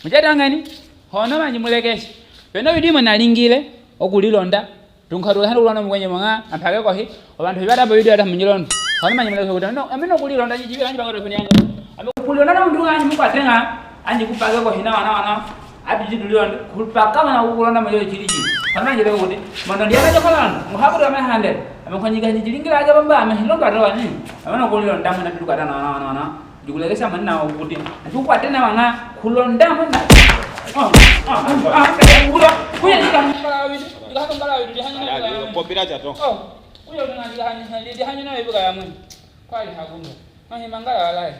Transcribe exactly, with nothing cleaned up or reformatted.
Mujatangani, hono manje mulekeshe. Peno bidi mwe nalingile okulilonda. Tunkaduka sana okulonda mukwenye mwa nga, ampake kohi. Obandu bibata bo bidi bata munyilondo. Hono manje mulekeshe kuti, no, amene okulilonda, nyi jibila, nyi bangalo funi yanga. Ame kulilonda na mundu nga, nyi mukwate nga, anyi kupake kohi na wana, wana. Abidi tulilonda, kupaka wana kulonda mwe chili chili. Hono manje leko kuti, mono ndiana jokolonda, muhabu ame hande. Ame konyika nyi jilingila aja bamba, ame hilondo ata wani. Amene okulilonda, mwe na tulukata na wana, wana, wana. Ndikulekesha mwana wakuti. Ndikukwate na mwana kulonda mwana. Oh, oh, oh, oh, kuya, kuya, ndika ngala widu, ndika ngala widu, ndihanya na. Popira chato. Oh, kuya, ndika ngala widu, ndihanya na widu kaya mwana. Kwali hakuno. Mahi mangala walai.